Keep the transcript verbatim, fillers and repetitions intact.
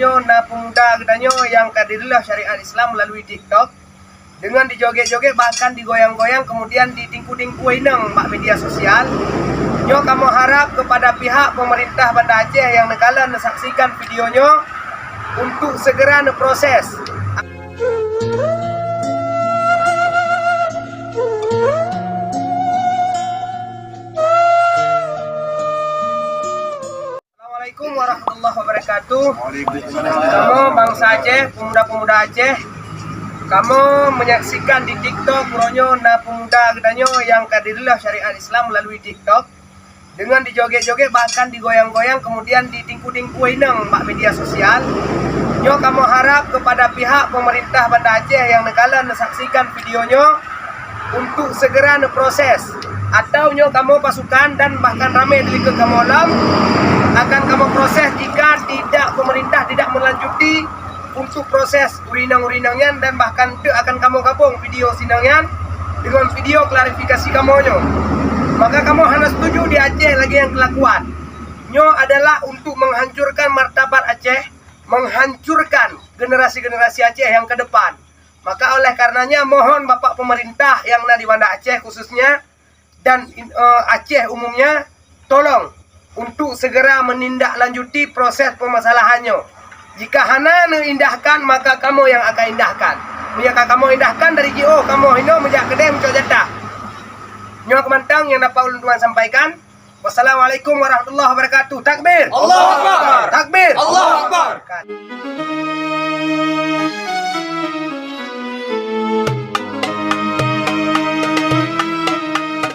Nyoe na pemuda geutanyoe nyang ka direuleuh syariat Islam melalui TikTok, deungon dijoget-joget bahkan digoyang-goyang, kemudian ditingku-tingku inong bak media sosial. Nyoe kamoe harap kepada pihak pemerintah Banda Aceh nyang neukalon neusaksikan video nyoe untuk segera neuproses. Assalamualaikum warahmatullahi wabarakatuh. Kamoe bansa Aceh, pemuda-pemuda Aceh, kamoe menyaksikan di TikTok uroe nyoe na pemuda geutanyoe nyang ka direuleuh syariat Islam melalui TikTok, deungon dijoget-joget bahkan digoyang-goyang, kemudian ditingku-tingku inong bak media sosial. Nyoe kamoe harap kepada pihak pemerintah Banda Aceh nyang neukalon neusaksikan video nyoe untuk segera neuproses, atau nyoe kamoe pasukan dan bahkan ramé di likot kamoe lom akan kamoe proses jika tidak, pemerintah tidak melanjuti untuk proses ureueng inong-ureueng inong nyan, dan bahkan teuk akan kamoe gabong video si inong nyan deungon video klarifikasi kamoe nyoe. Maka kamoe hana setuju di Aceh lagée nyang keulakuan. Nyoe adalah untuk menghancurkan martabat Aceh, menghancurkan generasi-generasi Aceh nyang ke depan. Maka oleh karenanya mohon Bapak pemerintah nyang na di Banda Aceh khususnya dan, eh, Aceh umumnya, tolong untuk segera menindaklanjuti proses permasalahan nyoe. Jika hana neuindahkan, maka kamoe nyang akan indahkan. Meunyoe ka kamoe indahkan dari jiôh, kamoe hinoe meujak keudeh meucok jatah. Nyoe keumantong nyang dapat ulôn tuan sampaikan. Wassalamualaikum warahmatullahi wabarakatuh. Takbir! Allahu Akbar! Takbir! Allahu Akbar!